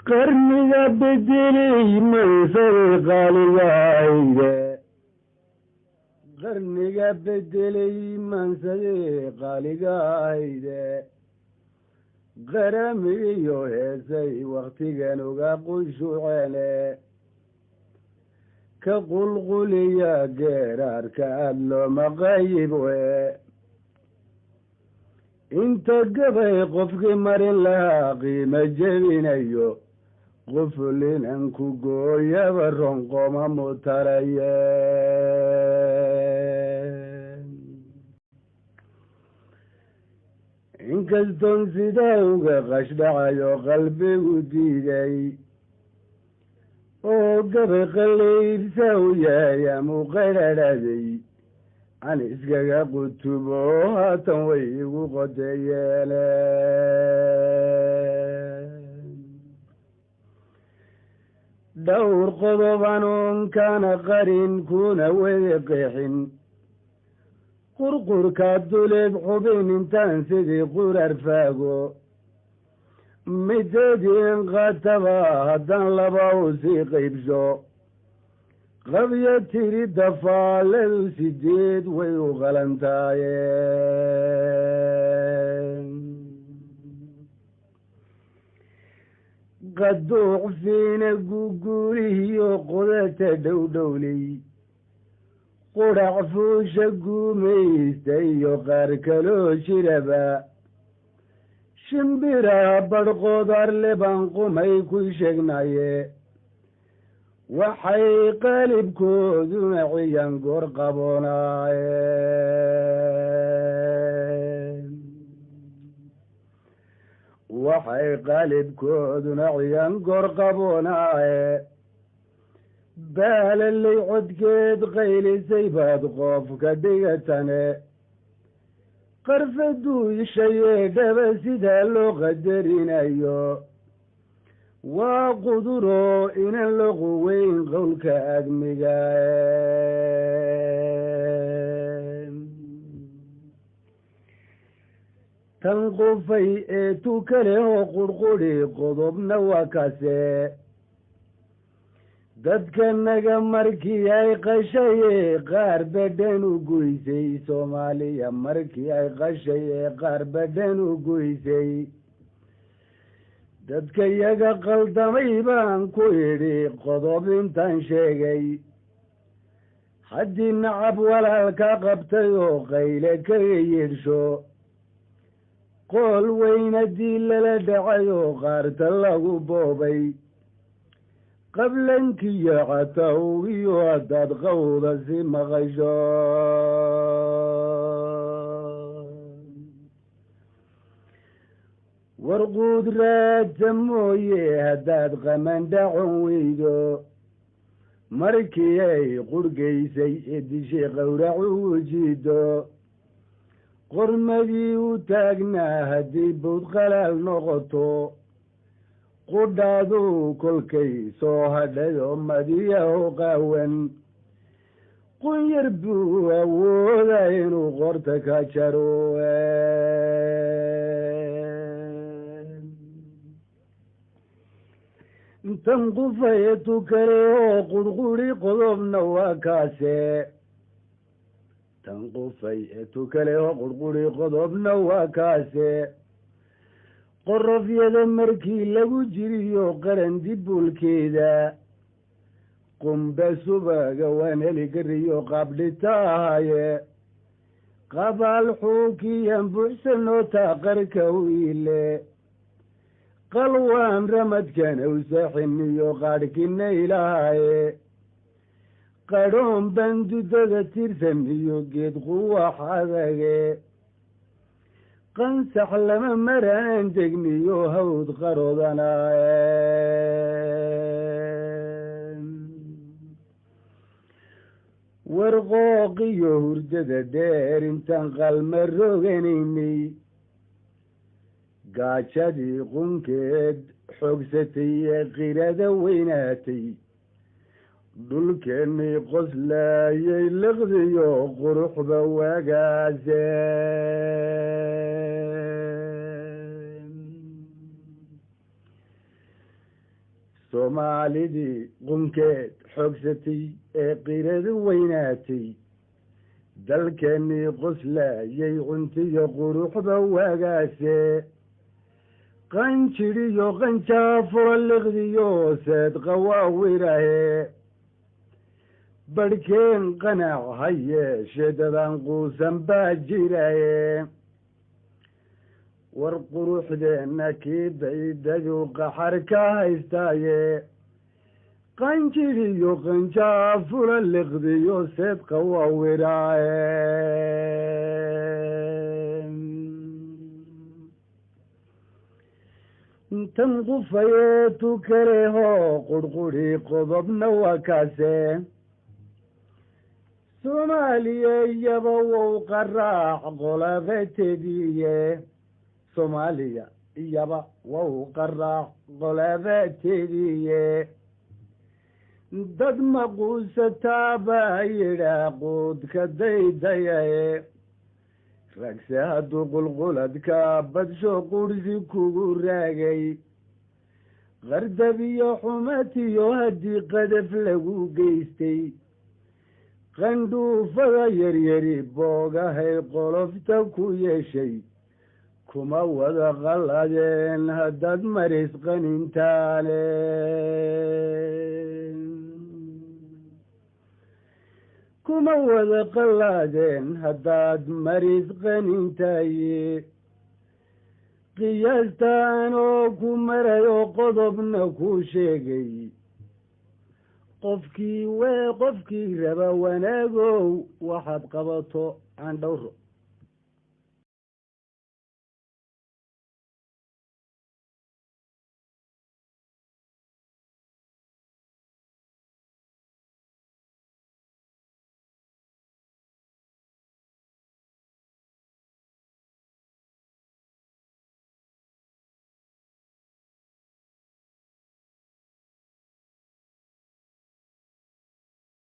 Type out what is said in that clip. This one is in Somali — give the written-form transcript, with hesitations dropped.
Qarniga bedelay mansay qaaligayde, qarniga bedelay mansadii qaaligayde, qaramigiyo heesay wakhtigan uga qushuuceene, ka qulquliya geeraarka aada looma qayibwe. Inta gabay qofkii marin lahaa qiimo jebinayo, qufulinan ku gooyaba ronqoma mutaraye. Inkastoon sidaa uga qashdhacayo qalbigu diiday oo gabay qalaybsa u yahay amuu qadhadhaday, an iskaga qutubo haatan way igu qoteyeele. Dhowr qodob anoon kana qarin kuna wada qeexin, qurqurka duleed xubin intaan sidii qurar faago, mideediin qataba haddaan laba u sii qaybsho, qabyo tiri dafaaladu 8 way u qalantaaye. Qaduuc fiina guguurihiyo qodata dhowdhowley, qudhac fuusha guumaysta iyo qaar kaloo jiraba, shimbiraha badhqood arle baan qumay ku sheegnaye, waxay qaalibkooduna ciyan goor qaboonaaye. Waxay qaalibkooduna ciyan goor qaboonaaye, baalalay codkeed qaylisay baad qoof ka dhigatane, qarfaduushayee dhaba sidaa loo qadarinayo, waa quduro inan la quweyn qowlka aadmiga. Tan qufay ee tukale oo qurquri qodobna waa kase, dadka naga markii ay qashaye qaar badhan u goysay, Soomaaliya markii ay qashay ee qaar badhan u goysay, dadka yaga qaldamay baan ku idhi qodob intaan sheegay. Haddii nacab walaalka qabtay oo qayle kaga yeedhsho, qool weyn haddii lala dhacay oo qaarta lagu boobay, qablankiyo catawgiyo haddaad qawda si maqasho, warquud raadsa mooye haddaad qamandhacon weydo, markii ay qurhgaysay ee dishay qowrac ugu jiido, qormadii u taagnaa haddii bawd qalaal noqoto, qudhaadu kolkay soo hadhay oo madiyaho qaawan, qunyar buu awooda inuu qorta ka jaro. Tan qufaye tukale oo qurquri qodobna waa kaase, tan qufay ee tukale oo qurquri qodobna waa kaase, qorofyada markii lagu jiriyo qaran dibulkeeda, qumbe subaga waan heli kariyo qaabdhitaahaye, qabaal xuukiyan buuxsanoo taaqarka u iile, qalwaan ramadkan awsaxiniyo qaadhkina ilaahaye, qadhoon bandudada tirsan iyo geed quwax adage, qansax lama maraan degniyo hawd qarodana. Warqooqiyo hurdada dheer intaan qalma roganaynay, gaajadii qunkeed xoogsatay ee qirada weynaatay, dhulkeennii qoslaayay liqdiyo quruxba waagaase. Soomaalidii qunkeed xoogsatay ee qiradu weynaatay, dalkeennii qoslayay cuntiyo quruxba waagaase, qanjidhiyo qanjaafura liqdiyo seed qawaawirahe, barhkeen qanaac ha yeeshee dadaan quusan baa jiraye. War quruxdeenna kii daydadu qaxar ka haystaaye, qanjidhiyo qanjaafura liqdiyo seed qawaawiraaye. Tan qufayee tukaleho qurquri qodobna waa kaase. Soomaaliya iyaba wow qaraac qolabatediye, Soomaaliya iyaba wow qaraac qolabatediye, dad maquusataabaa yidhaa quudka daydayaye. Ragse hadduu qulquladka badsho qursi kugu raagay, qardabiyo xumatiyo haddii qadaf lagu geystay, qandhuufada yaryari boogahay qolofta ku yeeshay, kuma wada qalladeen haddaad maris qanintaane, kuma wada qallaadeen haddaad maris qanintaye. Qiyaastaan oo ku marayo qodobna ku sheegay, qofkii wee qofkii raba wanaagow waxaad qabato aan dhowro.